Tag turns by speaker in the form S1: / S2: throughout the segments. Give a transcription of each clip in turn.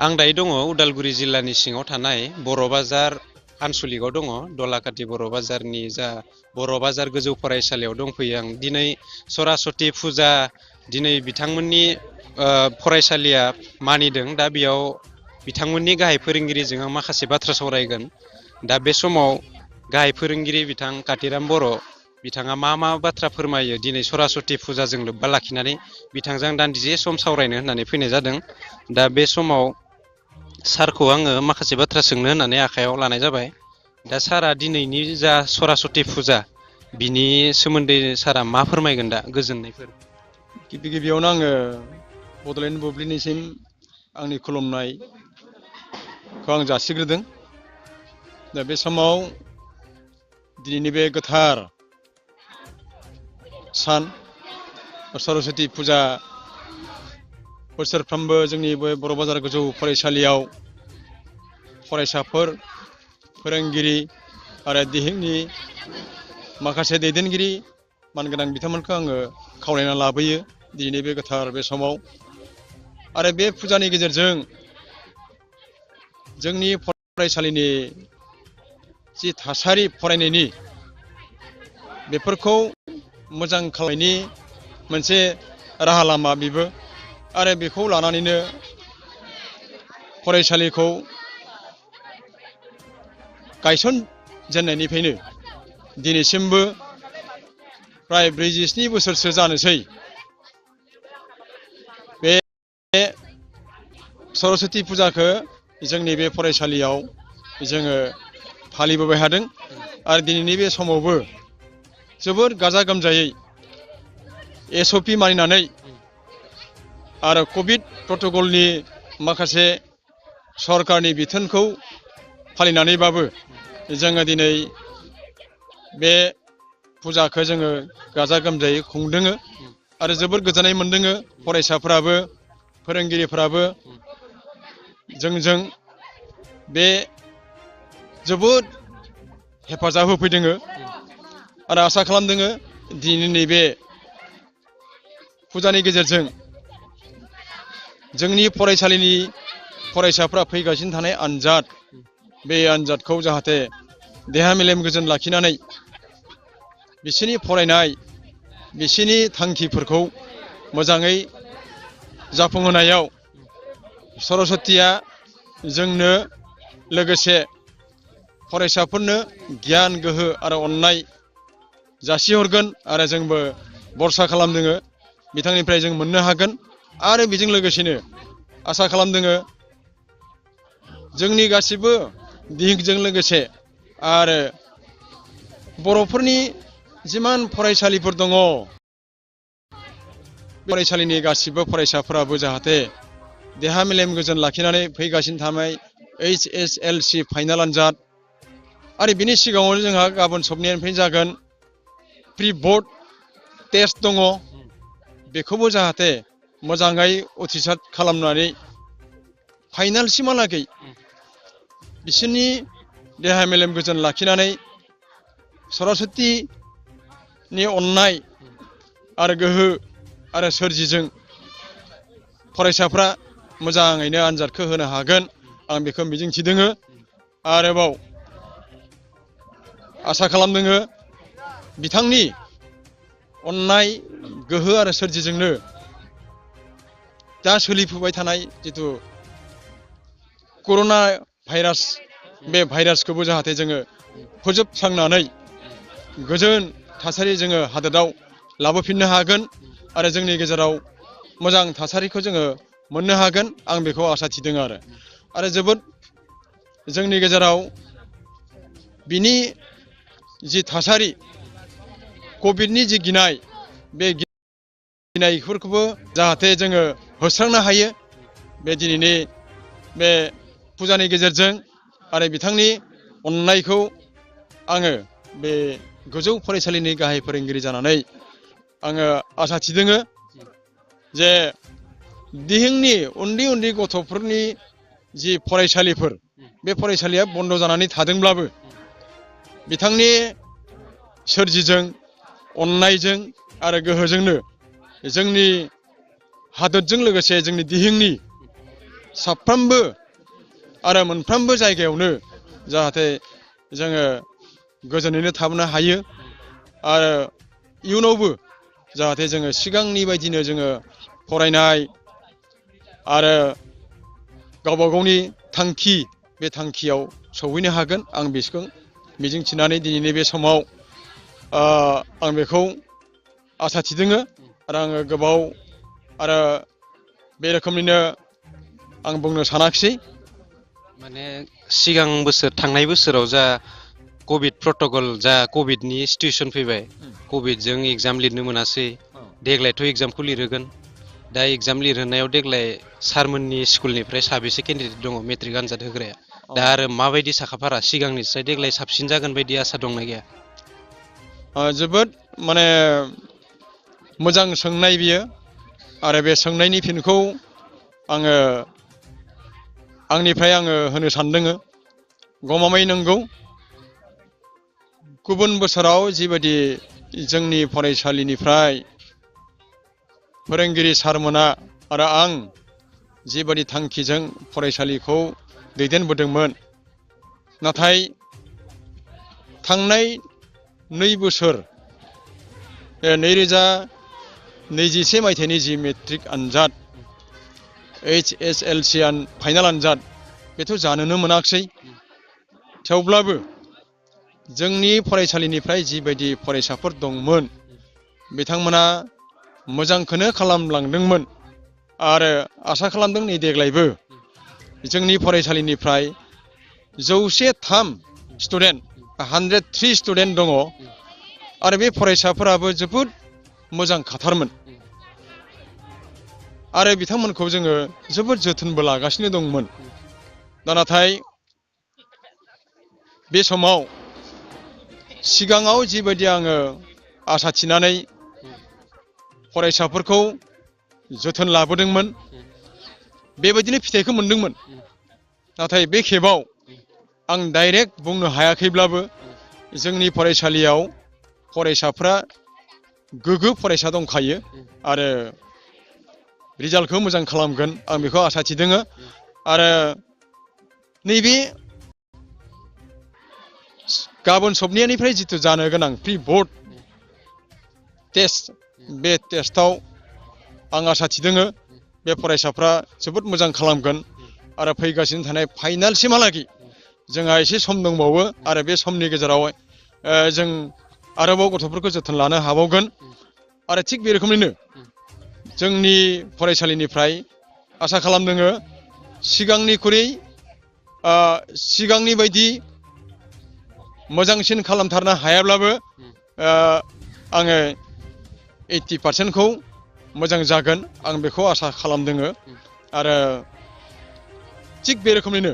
S1: आं दायो दङ उदालगुरि जिल्लानि सिङाव थानाय बर' बाजार आनसलिकआव दङ दलाकाति बर' बाजारनि जा बर' बाजार गोजौ फरायसालियाव दंफैयो आं दिनै सरासति फुजा दिनै बिथांमोननि फरायसालिया मानिदों दा बेयाव बिथांमोननि गाहाय फोरोंगिरिजों आं माखासे बाथ्रा सावरायगोन दा बे समाव गाहाय फोरोंगिरि बिथां कातिराम बर' बिथाङा मा बाथ्रा फोरमायो दिनै सरासति फुजाजों लोब्बा लाखिनानै बिथांजों दान्दिसे सम सावरायनो होननानै फैनाय जादों दा बे समाव सारखौ आङो माखासे बाथ्रा सोंनो होननानै आखायाव लानाय जाबाय दा सारा दिनैनि जा सरासति फुजा बिनि सोमोन्दै सारा मा फोरमायगोन दा गोजोननायफोर
S2: गिबियावनो आङो बड'लेण्ड बुब्लिनिसिम आंनि खुलुमनायखौ आं जासिग्रोदों दा बे समाव दिनैनि बे गोथार सान सरस्वती फुजा बोसोरफ्रोमबो जोंनि बे बर' बाजार गोजौ फरायसालियाव फरायसाफोर फोरोंगिरि आरो दिहिंनि माखासे दैदेनगिरि मानगोनां बिथांमोनखौ आङो खावलायना लाबोयो दिनैनि बे गोथार बे समाव आरो बे फुजानि गेजेरजों जोंनि फरायसालिनि जि थासारि फरायनायनि बेफोरखौ मोजां खालामनायनि मोनसे राहा लामा बेबो आरो बेखौ लानानैनो फरायसालिखौ गायसनजेननायनिफ्रायनो दिनैसिमबो प्राय 47 बोसोरसो जानोसै बे सरस्वती फुजाखौ जोंनि बे फरायसालियाव जोङो फालिबोबाय थादों आरो दिनैनि बे समावबो जोबोद गाजा गोमजायै SOP मानिनानै आरो कभिड प्रट'कलनि माखासे सरकारनि बिथोनखौ फालिनानैबाबो जोङो दिनै बे फुजाखौ जोङो गाजा गोमजायै खुंदों आरो जोबोद गोजोननाय मोनदों फरायसाफोराबो फोरोंगिरिफोराबो जोंजों बे जोबोद हेफाजाब होफैदों आरो आसा खालामदों दिनैनि बे फुजानि गेजेरजों जोंनि फरायसालिनि फरायसाफ्रा फैगासिनो थानाय आनजाद बे आनजादखौ जाहाथे देहा मेलेम गोजोन लाखिनानै बिसोरनि फरायनाय बिसोरनि थांखिफोरखौ मोजाङै जाफुंहोनायाव सरस्वतीया जोंनो लोगोसे फरायसाफोरनो गियान गोहो आरो अननाय जासिहरगोन आरो जोंबो भरसा खालामदों बिथांनिफ्राय जों मोननो हागोन आरो बेजों लोगोसेनो आसा खालामदों जोंनि गासिबो दिगजों लोगोसे आरो बर'फोरनि जिमान फरायसालिफोर दङ फरायसालिनि गासिबो फरायसाफोराबो जाहाथे देहा मेलेम गोजोन लाखिनानै फैगासिनो थानाय HSLC फाइनाल आनजाद आरो बिनि सिगाङावनो जोंहा गाबोन सबनिफ्राय जागोन प्रि बोर्ड टेस्ट दङ बेखौबो जाहाथे मोजाङै उथ्रिसार खालामनानै फाइनालसिमहालागै बिसोरनि देहा मेलेम गोजोन लाखिनानै सरस्वतीनि अननाय आरो गोहो आरो सोरजिजों फरायसाफ्रा मोजाङैनो आनजादखौ होनो हागोन आं बेखौ मिजिंथिदों आरोबाव आसा खालामदों बिथांनि अननाय गोहो आरो सोरजिजोंनो दा सोलिफुबाय थानाय जिथु कर'ना भाइरास बे भाइरासखौबो जाहाथे जोङो फोजोबस्रांनानै गोजोन थासारि जोङो हादोराव लाबोफिननो हागोन आरो जोंनि गेजेराव मोजां थासारिखौ जोङो मोननो हागोन आं बेखौ आसा थिदों आरो जोबोद जोंनि गेजेराव बिनि जि थासारि कभिडनि जि गिनाय बे गिनायफोरखौबो जाहाथे जोङो होस्रांनो हायो बे दिनैनि बे फुजानि गेजेरजों आरो बिथांनि अननायखौ आङो बे गोजौ फरायसालिनि गाहाय फोरोंगिरि जानानै आङो आसा थिदों जे दिहिंनि उन्दै उन्दै गथ'फोरनि जि फरायसालिफोर बे फरायसालिया बन्द जानानै थादोंब्लाबो बिथांनि सोरजिजों अननायजों आरो गोहोजोंनो जोंनि हादोरजों लोगोसे जोंनि दिहिंनि साफ्रोमबो आरो मोनफ्रोमबो जायगायावनो जाहाथे जोङो गोजोनैनो थाबोनो हायो आरो इयुनावबो जाहाथे जोङो सिगांनि बायदिनो जोङो फरायनाय आरो गावबा गावनि थांखि बे थांखियाव सौहैनो हागोन आं बेखौ मिजिंथिनानै दिनैनि बे समाव आं बेखौ आसा थिदोङो आरो आङो गोबाव आरो बे रोखोमनिनो आं बुंनो सानाखिसै
S1: माने सिगां बोसोर थांनाय बोसोराव जा कभिड प्रट'कल जा कभिडनि सिटुवेसन फैबाय कभिडजों एग्जाम लिरनो मोनासै देग्लायथ' एग्जामखौ लिरहोगोन दा एग्जाम लिरहोनायाव देग्लाय सारमोननि स्कुलनिफ्राय साबेसे केन्डिडेट दङ मेट्रिक आनजाद होग्राया दा आरो माबायदि साखाफारा सिगांनिफ्राय देग्लाय साबसिन जागोन बायदि आसा दंना गैया
S2: जोबोद माने मोजां सोंनाय बियो आरो बे सोंनायनि फिनखौ आङो आंनिफ्राय आङो होनो सानदोङो गमामायै नंगौ गुबुन बोसोराव जिबायदि जोंनि फरायसालिनिफ्राय फोरोंगिरि सारमोना आरो आं जिबायदि थांखिजों फरायसालिखौ दैदेनबोदोंमोन नाथाय थांनाय 2 बोसोर 2021 मायथाइनि जि मेट्रिक आनजाद HSLC फाइनाल आनजाद बेथ' जानोनो मोनाखिसै थेवब्लाबो जोंनि फरायसालिनिफ्राय जिबायदि फरायसाफोर दंमोन बिथांमोना मोजांखौनो खालामलांदोंमोन आरो आसा खालामदों नै देग्लायबो जोंनि फरायसालिनिफ्राय 103 स्टुडेन्ट 103 स्टुडेन्ट दङ आरो बे फरायसाफोराबो जोबोद मोजां खाथारमोन आरो बिथांमोनखौ जोङो जोबोद जोथोनबो लागासिनो दंमोन दा नाथाय बे समाव सिगाङाव जिबायदि आङो आसा थिनानै फरायसाफोरखौ जोथोन लाबोदोंमोन बेबायदिनो फिथाइखौ मोनदोंमोन नाथाय बे खेबाव आं डाइरेक्ट बुंनो हायाखैब्लाबो जोंनि फरायसालियाव फरायसाफ्रा गोग्गो फरायसा दंखायो आरो रिजाल्टखौ मोजां खालामगोन आं बेखौ आसा थिदोङो आरो नैबे गाबोन सबनियानिफ्राय जिथु जानो गोनां प्रि बोर्ड टेस्ट बे टेस्टआव आं आसा थिदोङो बे फरायसाफ्रा जोबोद मोजां खालामगोन आरो फैगासिनो थानाय फाइनालसिमहालागै जोंहा एसे सम दंबावो आरो बे समनि गेजेराव जों आरोबाव गथ'फोरखौ जोथोन लानो हाबावगोन आरो थिग बे रोखोमैनो जोंनि फरायसालिनिफ्राय आसा खालामदोङो सिगांनिख्रुइ सिगांनि बायदि मोजांसिन खालामथारनो हायाब्लाबो आङो 80%खौ मोजां जागोन आं बेखौ आसा खालामदोङो आरो थिग बे रोखोमैनो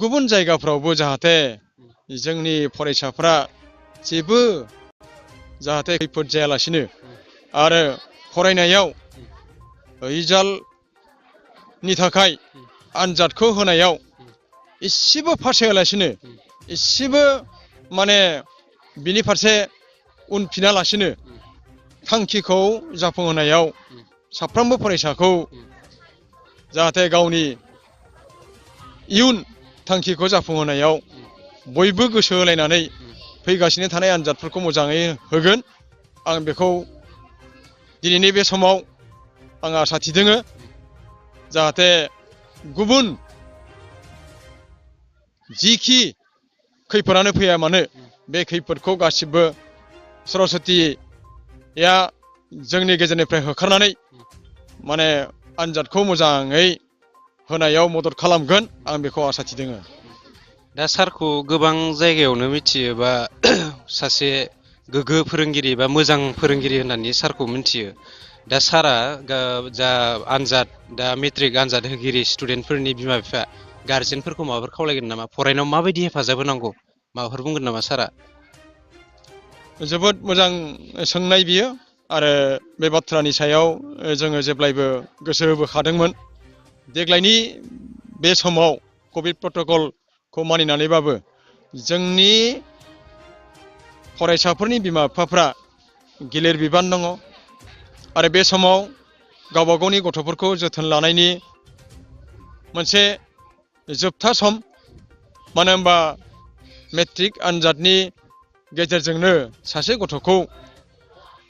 S2: गुबुन जायगाफ्रावबो जाहाथे जोंनि फरायसाफ्रा जेबो जाहाथे खैफोद जायालासिनो आरो फरायनायाव रिजाल्टनि थाखाय आनजादखौ होनायाव एसेबो फासयालासिनो एसेबो माने बिनि फारसे उनफिनालासिनो थांखिखौ जाफुंहोनायाव साफ्रोमबो फरायसाखौ जाहाथे गावनि इयुन थांखिखौ जाफुंहोनायाव बयबो गोसो होलायनानै फैगासिनो थानाय आनजादफोरखौ मोजाङै होगोन आं बेखौ दिनैनि बे समाव आं आसा थिदोङो जाहाथे गुबुन जिखि खैफोदानो फैया मानो बे खैफोदखौ गासिबो सरस्वतीया जोंनि गेजेरनिफ्राय होखारनानै माने आनजादखौ मोजाङै होनायाव मदद खालामगोन आं बेखौ आसा थिदोङो
S1: दा सारखौ गोबां जायगायावनो मिथियो बा सासे गोग्गो फोरोंगिरि बा मोजां फोरोंगिरि होननानै सारखौ मिथियो दा सारा जा आनजाद दा मेट्रिक आनजाद होगिरि स्टुडेन्टफोरनि बिमा बिफा गार्जेनफोरखौ माबाफोर खावलायगोन नामा फरायनायाव माबायदि हेफाजाब होनांगौ माबाफोर बुंगोन नामा सारा
S2: जोबोद मोजां सोंनाय बियो आरो बे बाथ्रानि सायाव जोङो जेब्लायबो गोसो होबोखादोंमोन देग्लायनि बे समाव कभिड प्रट'कलखौ मानिनानैबाबो जोंनि फरायसाफोरनि बिमा बिफाफ्रा गिलिर बिबान दङ आरो बे समाव गावबा गावनि गथ'फोरखौ जोथोन लानायनि मोनसे जोबथा सम मानो होनबा मेट्रिक आनजादनि गेजेरजोंनो सासे गथ'खौ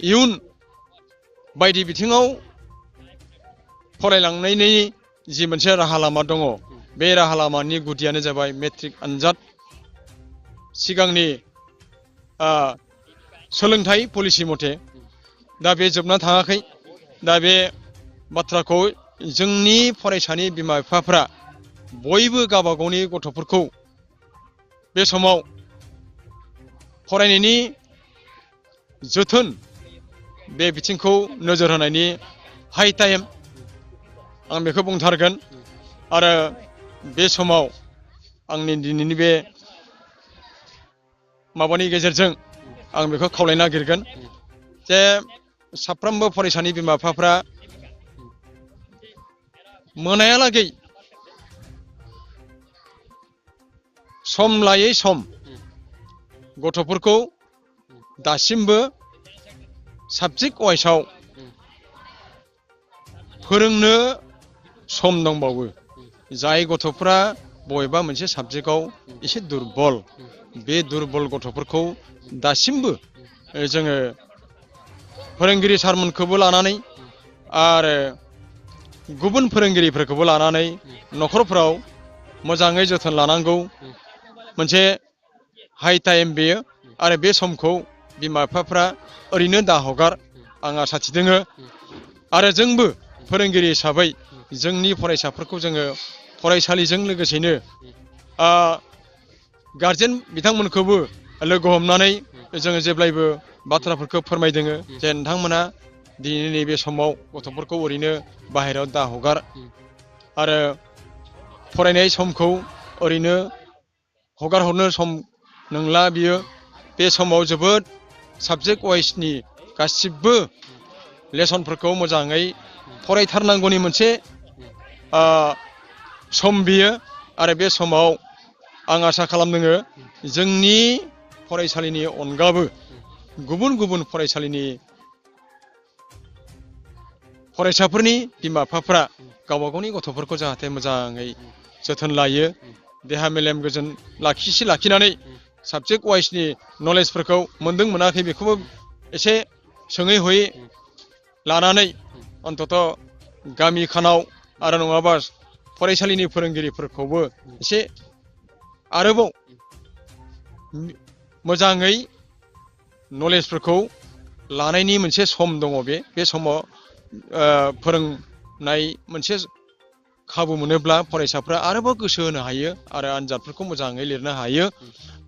S2: इयुन बायदि बिथिङाव फरायलांनायनि जि मोनसे राहा लामा दङ बे राहा लामानि गुदियानो जाबाय मेट्रिक आनजाद सिगांनि सोलोंथाइ पलिसि मथे दा बे जोबना थाङाखै दा बे बाथ्राखौ जोंनि फरायसानि बिमा बिफाफ्रा बयबो गावबा गावनि गथ'फोरखौ बे समाव फरायनायनि जोथोन बे बिथिंखौ नोजोर होनायनि हाइ टाइम आं बेखौ बुंथारगोन आरो बे समाव आंनि दिनैनि बे माबानि गेजेरजों आं बेखौ खावलायनो नागिरगोन जे साफ्रोमबो फरायसानि बिमा बिफाफ्रा मोनायालागै सम लायै सम गथ'फोरखौ दासिमबो साबजेक्ट वाइसआव फोरोंनो सम दंबावो जाय गथ'फ्रा बबेबा मोनसे साबजेक्टआव एसे दुरबल बे दुरबल गथ'फोरखौ दासिमबो जोङो फोरोंगिरि सारमोनखौबो लानानै आरो गुबुन फोरोंगिरिफोरखौबो लानानै न'खरफ्राव मोजाङै जोथोन लानांगौ मोनसे हाइ टाइम बेयो आरो बे समखौ बिमा बिफाफ्रा ओरैनो दाहगार आं आसा थिदोङो आरो जोंबो फोरोंगिरि हिसाबै जोंनि फरायसाफोरखौ जोङो फरायसालिजों लोगोसेनो गारजेन बिथांमोनखौबो लोगो हमनानै जोङो जेब्लायबो बाथ्राफोरखौ फोरमायदोङो जे नोंथांमोना दिनैनि नैबे समाव गथ'फोरखौ ओरैनो बाहेरायाव दाहगार आरो फरायनाय समखौ ओरैनो हगार हरनो सम नंला बियो बे समाव जोबोद साबजेक्ट वाइसनि गासिबो लेसनफोरखौ मोजाङै फरायथारनांगौनि मोनसे सम बियो आरो बे समाव आं आसा खालामदोङो जोंनि फरायसालिनि अनगाबो गुबुन गुबुन फरायसालिनि फरायसाफोरनि बिमा बिफाफ्रा गावबा गावनि गथ'फोरखौ जाहाथे मोजाङै जोथोन लायो देहा मेलेम गोजोन लाखिनानै साबजेक्ट वाइसनि नलेजफोरखौ मोनदों मोनाखै बेखौबो एसे सोङै हयै लानानै अन्तत' गामि खानाव आरो नङाबा फरायसालिनि फोरोंगिरिफोरखौबो एसे आरोबाव मोजाङै नलेजफोरखौ लानायनि मोनसे सम दङ बे समाव फोरोंनाय मोनसे खाबु मोनोब्ला फरायसाफ्रा आरोबाव गोसो होनो हायो आरो आनजादफोरखौ मोजाङै लिरनो हायो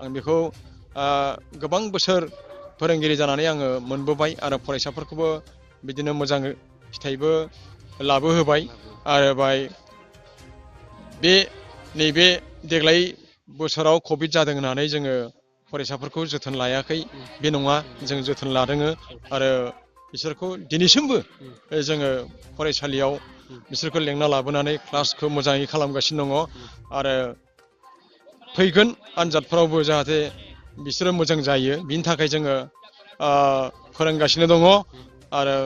S2: आं बेखौ गोबां बोसोर फोरोंगिरि जानानै आङो मोनबोबाय आरो फरायसाफोरखौबो बिदिनो मोजां फिथाइबो लाबोहोबाय आरो नैबे देग्लाय बोसोराव कभिड जादों होननानै जोङो फरायसाफोरखौ जोथोन लायाखै बे नङा जों जोथोन लादोङो आरो बिसोरखौ दिनैसिमबो जोङो फरायसालियाव बिसोरखौ लेंना लाबोनानै क्लासखौ मोजाङै खालामगासिनो दङ आरो फैगोन आनजादफोरावबो जाहाथे बिसोरो मोजां जायो बिनि थाखाय जोङो फोरोंगासिनो दङ आरो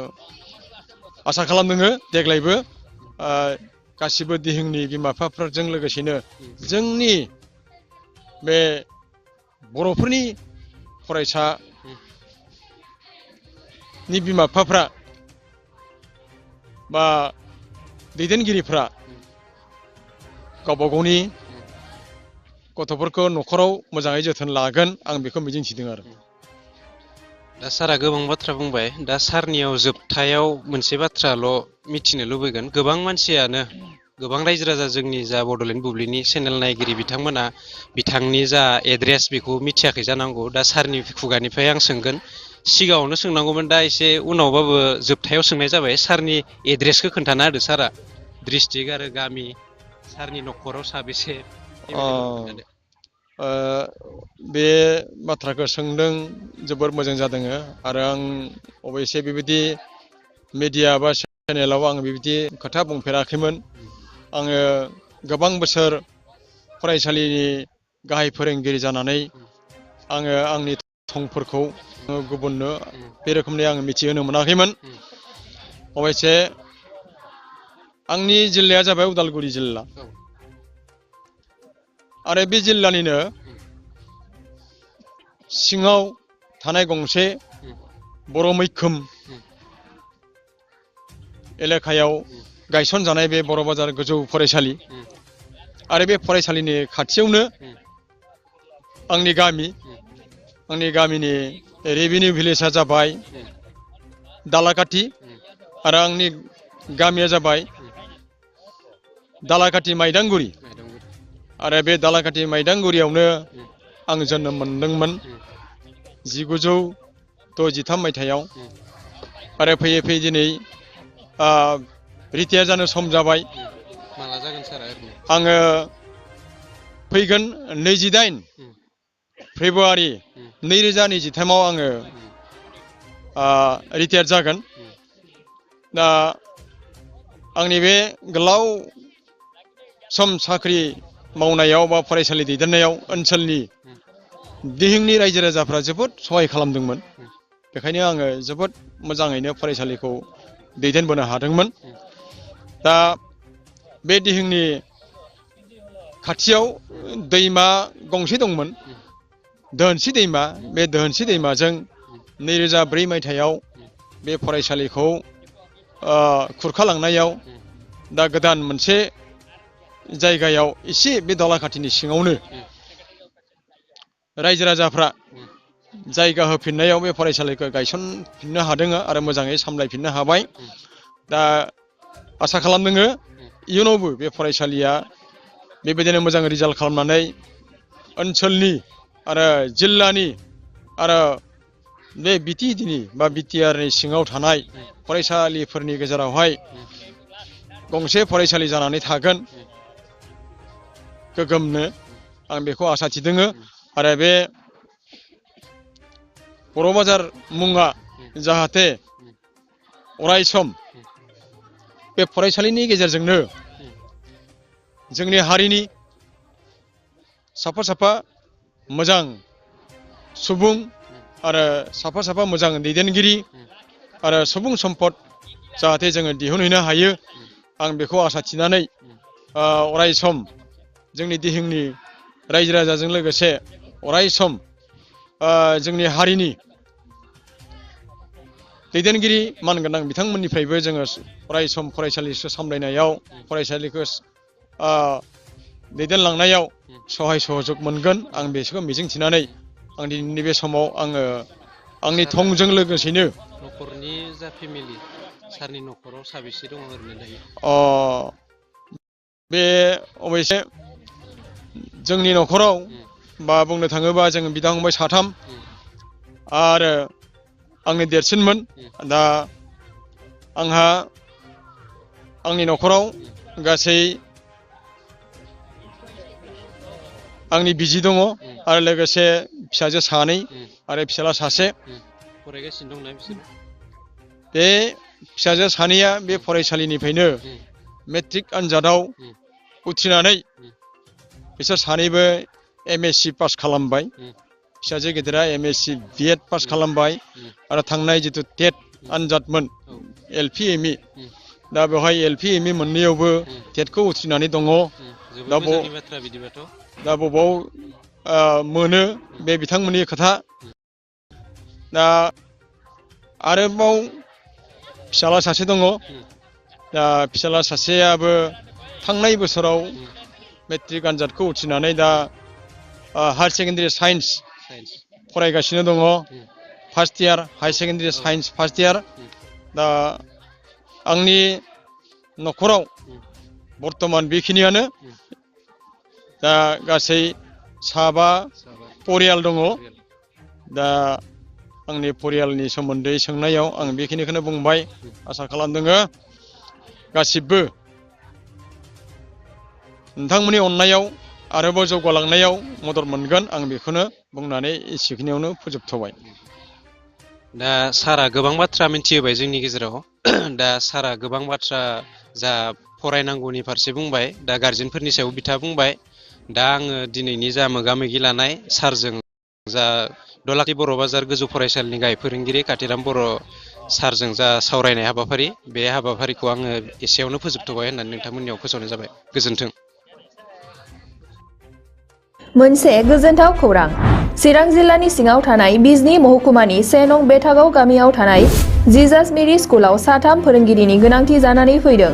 S2: आसा खालामदोङो देग्लायबो गासिबो दिहिंनि बिमा बिफाफोरजों लोगोसेनो जोंनि बे बर'फोरनि फरायसानि बिमा बिफाफ्रा बा दैदेनगिरिफ्रा गावबा गावनि गथ'फोरखौ न'खराव मोजाङै जोथोन लागोन आं बेखौ मिजिंथिदों आरो
S1: दा सारा गोबां बाथ्रा बुंबाय दा सारनियाव जोबथायाव मोनसे बाथ्राल' मिथिनो लुबैगोन गोबां मानसियानो गोबां रायजो राजा जोंनि जा बड'लेण्ड बुब्लिनि चेनेल नायगिरि बिथांमोना बिथांनि जा एड्रेस बेखौ मिथियाखै जानांगौ दा सारनि खुगानिफ्राय आं सोंगोन सिगाङावनो सोंनांगौमोन दा एसे उनावबाबो जोबथायाव सोंनाय जाबाय सारनि एड्रेसखौ खोन्थाना होदो सारा डिस्ट्रिक्ट आरो गामि सारनि न'खराव साबेसे
S2: बे बाथ्राखौ सोंदों जोबोर मोजां जादों आरो आं अबयसे बेबायदि मिडिया बा चेनेलाव आं बेबायदि खोथा बुंफेराखैमोन आङो गोबां बोसोर फरायसालिनि गाहाय फोरोंगिरि जानानै आङो आंनि थंफोरखौ गुबुननो बे रोखोमनि आङो मिथिहोनो मोनाखैमोन अबयसे आंनि जिल्लाया जाबाय उदालगुरि जिल्ला आरो बे जिल्लानिनो सिङाव थानाय गंसे बर' मैखोम एलेकायाव गायसनजानाय बे बर' बाजार गोजौ फरायसालि आरो बे फरायसालिनि खाथियावनो आंनि गामिनि रेभिनिउ भिलेजआ जाबाय दालाकाथि आरो आंनि गामिया जाबाय दालाकाथि माइदांगुरि आरो बे दालाकाथि माइदांगुरियावनो आं जोनोम मोनदोंमोन 1963 मायथाइयाव आरो फैयै फैयै दिनै रिटायार जानो सम जाबाय।
S1: माला जागोन सारा ओरैनो?
S2: आङो फैगोन 28 फेब्रुवारि 2023आव आङो रिटायार जागोन। दा आंनि बे गोलाव सम साख्रि मावनायाव बा फरायसालि दैदेननायाव ओनसोलनि दिहिंनि रायजो राजाफ्रा जोबोद सहाय खालामदोंमोन। बेखायनो आङो जोबोद मोजाङैनो फरायसालिखौ दैदेनबोनो हादोंमोन। दा बे दिहिंनि खाथियाव दैमा गंसे दंमोन, दोहोनस्रि दैमा। बे दोहोनस्रि दैमाजों 2004 मायथाइयाव बे फरायसालिखौ खुरखालांनायाव दा गोदान मोनसे जायगायाव एसे बे दालाकाथिनि सिङावनो रायजो राजाफ्रा जायगा होफिननायाव बे फरायसालिखौ गायसनफिननो हादों आरो मोजाङै सामलायफिननो हाबाय। दा आसा खालामदोङो इयुनावबो बे फरायसालिया बेबायदिनो मोजां रिजाल्ट खालामनानै ओनसोलनि आरो जिल्लानि आरो बे बिटिएडिनि बा बिटिआरनि सिङाव थानाय फरायसालिफोरनि गेजेरावहाय गंसे फरायसालि जानानै थागोन गोगोमनो, आं बेखौ आसा थिदोङो। आरो बे बर' बाजार मुङा जाहाथे अरायसम बे फरायसालिनि गेजेरजोंनो जोंनि हारिनि साफा साफा मोजां सुबुं आरो साफा साफा मोजां दैदेनगिरि आरो सुबुं सम्पद जाहाथे जोङो दिहुनहैनो हायो, आं बेखौ आसा थिनानै अरायसम जोंनि दिहिंनि रायजो राजाजों लोगोसे अरायसम जोंनि हारिनि दैदेनगिरि मानगोनां बिथांमोननिफ्रायबो जोङो अरायसम फरायसालि सामलायनायाव, फरायसालिखौ दैदेनलांनायाव सहाय सहयोग मोनगोन, आं बेखौ मिजिंथिनानै आं दिनैनि बे समाव आङो आंनि थंजों लोगोसेनो
S1: न'खरनि जा फेमिलि सारनि न'खराव साबेसे दङ ओरैनो दायो?
S2: बे अबयसे जोंनि न'खराव बा बुंनो थाङोबा जोङो बिदा फंबाय 3 आरो आंनि देरसिनमोन। दा आंहा आंनि न'खराव गासै आंनि बिसि दङ आरो लोगोसे फिसाजो 2 आरो फिसाला 1।
S1: फरायगासिनो दंना बिसोर?
S2: बे फिसाजो 2आ बे फरायसालिनिफ्रायनो मेट्रिक आनजादाव उथ्रिनानै बिसोर 2बो MSc पास खालामबाय। फिसाजो गेदेरा MSc B.Ed पास खालामबाय आरो थांनाय जिथु टेट आनजादमोन LP ME, दा बेवहाय LP ME मोननैयावबो टेटखौ उथ्रिनानै दङ। दा बबाव मोनो बे बिथांमोननि खोथा। दा आरोबाव फिसाला 1 दङ। दा फिसाला 1आबो थांनाय बोसोराव मेट्रिक आनजादखौ उथ्रिनानै दा हायार सेकेन्डारि साइन्स फरायगासिनो दङ। First year higher secondary science first year. दा आंनि न'खराव बर्थमान बेखिनियानो। दा गासै 7 परियाल दङ। दा आंनि परियालनि सोमोन्दै सोंनायाव आं बेखिनिखौनो बुंबाय। आसा खालामदोङो गासिबो नोंथांमोननि अननायाव आरोबाव जौगालांनायाव मदद मोनगोन, आं बेखौनो बुंनानै एसेखिनियावनो फोजोबथ'बाय।
S1: दा सारा गोबां बाथ्रा मिथिहोबाय जोंनि गेजेराव। दा सारा गोबां बाथ्रा जा फरायनांगौनि फारसे बुंबाय, दा गारजेनफोरनि सायाव बिथा बुंबाय। दा आङो दिनैनि जा मोगा मोगि लानाय सारजों, जा दलाकाथि बर' बाजार गोजौ फरायसालिनि गाहाय फोरोंगिरि काथिराम बर' सारजों जा सावरायनाय हाबाफारि, बे हाबाफारिखौ आङो एसेयावनो फोजोबथ'बाय होननानै नोंथांमोननियाव फोसावनाय जाबाय। गोजोन्थों।
S3: मोनसे गोजोनथाव खौरां। चिरां जिल्लानि सिङाव थानाय बिजनी महकुमानि 1 नं बेथागाव गामियाव थानाय जिजास मेरी स्कुलाव साथाम फोरोंगिरिनि गोनांथि जानानै फैदों।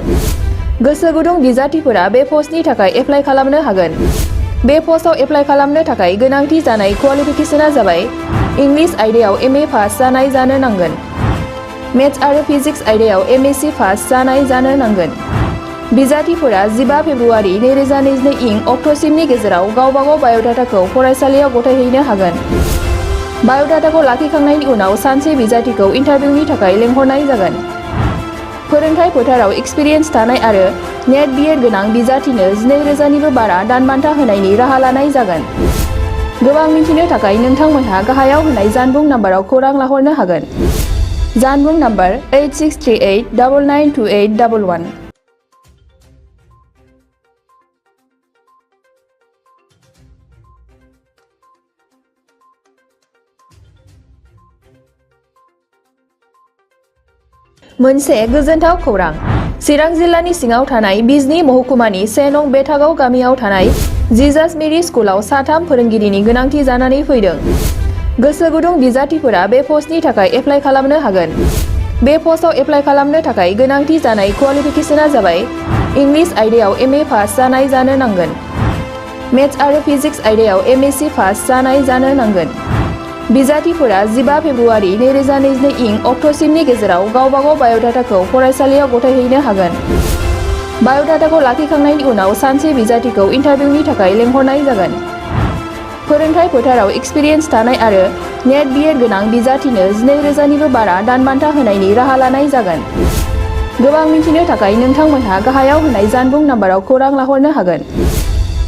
S3: गोसो गुदुं बिजाथिफोरा बे पस्टनि थाखाय एप्लाइ खालामनो हागोन। बे पस्टआव एप्लाइ खालामनो थाखाय गोनांथि जानाय क्वालिफिकेशना जाबाय इंलिश आयदायाव MA पास जानाय जानो नांगोन। मेथ्स आरो फिजिक्स आयदायाव MSc पास जानाय जानो नांगोन। बिजाथिफोरा 15 फेब्रुआरि 2022 इं अक्ट'सिमनि गेजेराव गावबागाव बाय'डाटाखौ फरायसालियाव गथायहैनो हागोन। बाय'डाटाखौ लाखिखांनायनि उनाव सानसे बिजाथिखौ इन्टारभिउनि थाखाय लेंहरनाय जागोन। फोरोंथाय फोथाराव एक्सपिरियेन्स थानाय आरो नेट BEd गोनां बिजाथिनो 12,000निबो बारा दानबान्था होनायनि राहा लानाय जागोन। गोबां मिथिनो थाखाय नोंथांमोनहा गाहायाव होनाय जानबुं नाम्बाराव खौरां लाहरनो हागोन। जानबुं नाम्बार 8638992811। मोनसे गोजोनथाव खौरां। चिरां जिल्लानि सिङाव थानाय बिजनी महकुमानि 1 नं बेथागाव गामियाव थानाय जिजास मेरी स्कुलाव साथाम फोरोंगिरिनि गोनांथि जानानै फैदों। गोसो गुदुं बिजाथिफोरा बे पस्टनि थाखाय एप्लाइ खालामनो हागोन। बे पस्टआव एप्लाइ खालामनो थाखाय गोनांथि जानाय क्वालिफिकेशना जाबाय इंलिश आयदायाव MA पास जानाय जानो नांगोन। मेथ्स आरो फिजिक्स आयदायाव MSc पास जानाय जानो नांगोन। बिजाथिफोरा 15 फेब्रुआरि 2022 इं अक्ट'सिमनि गेजेराव गावबागाव बाय'डाटाखौ फरायसालियाव गथायहैनो हागोन। बाय'डाटाखौ लाखिखांनायनि उनाव सानसे बिजाथिखौ इन्टारभिउनि थाखाय लेंहरनाय जागोन। फोरोंथाय फोथाराव एक्सपिरियेन्स थानाय आरो नेट BEd गोनां बिजाथिनो 12,000निबो बारा दानबान्था होनायनि राहा लानाय जागोन। गोबां मिथिनो थाखाय नोंथांमोनहा गाहायाव होनाय जानबुं नाम्बाराव खौरां लाहरनो हागोन।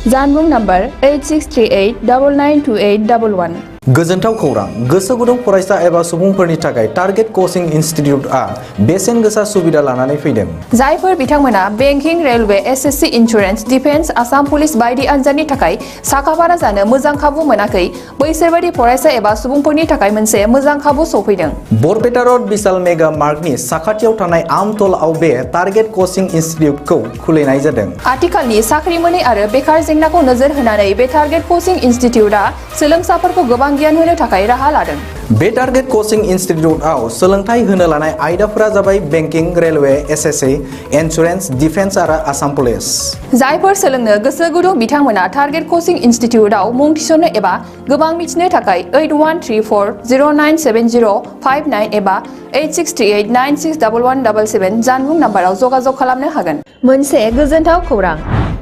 S3: जानबुं नाम्बार 8638992811।
S4: गोजोनथाव खौरां। गोसो गुदुं फरायसा एबा सुबुंफोरनि थाखाय टारगेट कचिं इनस्टिट्यूटआ बेसेन गोसा सुबिदा लानानै फैदों।
S3: जायफोर बिथांमोना banking, railway, SSC, insurance, defence, Assam police बायदि आनजादनि थाखाय साखाफारा जानो मोजां खाबु मोनाखै, बैसोरबायदि फरायसा एबा सुबुंफोरनि थाखाय मोनसे मोजां खाबु सौफैदों।
S4: बरपेटा रड विशाल मेगा मार्टनि साखाथियाव थानाय आमतलाव बे टारगेट कचिं इनस्टिट्यूटखौ खुलिनाय जादों।
S3: आथिखालनि साख्रि मोनै आरो बेकार जेंनाखौ नोजोर होनानै बे टारगेट कचिं इनस्टिट्यूटआ सोलोंसाफोरखौ गोबां गियान होनो थाखाय राहा लादों।
S4: बे टारगेट कचिं इनस्टिट्यूटआव सोलोंथाइ होनो लानाय आयदाफोरा जाबाय banking, railway, SSC, insurance, defence आरो आसाम पुलिस। जायफोर
S3: सोलोंनो गोसो गुदुं बिथांमोना टारगेट कचिं इनस्टिट्यूटआव मुं थिसननो एबा गोबां मिथिनो थाखाय 8134097059 एबा 8638961177 जानबुं नाम्बाराव जगाजग खालामनो हागोन। मोनसे गोजोनथाव खौरां।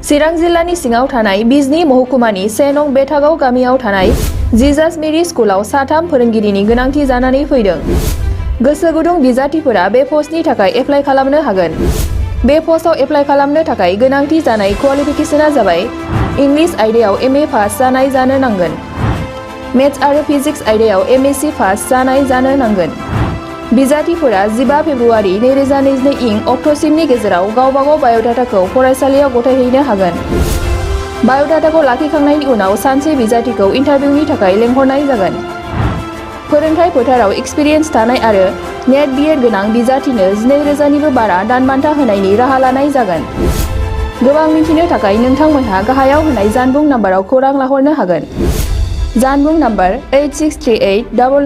S3: चिरां जिल्लानि सिङाव थानाय बिजनी महकुमानि 1 नं बेथागाव गामियाव थानाय जिजास मेरी स्कुलाव साथाम फोरोंगिरिनि गोनांथि जानानै फैदों। गोसो गुदुं बिजाथिफोरा बे पस्टनि थाखाय एप्लाइ खालामनो हागोन। बे पस्टआव एप्लाइ खालामनो थाखाय गोनांथि जानाय क्वालिफिकेशना जाबाय इंलिश आयदायाव MA पास जानाय जानो नांगोन। मेथ्स आरो फिजिक्स आयदायाव MSc पास जानाय जानो नांगोन। बिजाथिफोरा 15 फेब्रुआरि 2022 इं अक्ट'सिमनि गेजेराव गावबागाव बाय'डाटाखौ फरायसालियाव गथायहैनो हागोन। बाय'डाटाखौ लाखिखांनायनि उनाव सानसे बिजाथिखौ इन्टारभिउनि थाखाय लेंहरनाय जागोन। फोरोंथाय फोथाराव एक्सपिरियेन्स थानाय आरो नेट BEd गोनां बिजाथिनो 12,000निबो बारा दानबान्था होनायनि राहा लानाय जागोन। गोबां मिथिनो थाखाय नोंथांमोनहा गाहायाव होनाय जानबुं नाम्बाराव खौरां लाहरनो हागोन। जानबुं नाम्बार 8638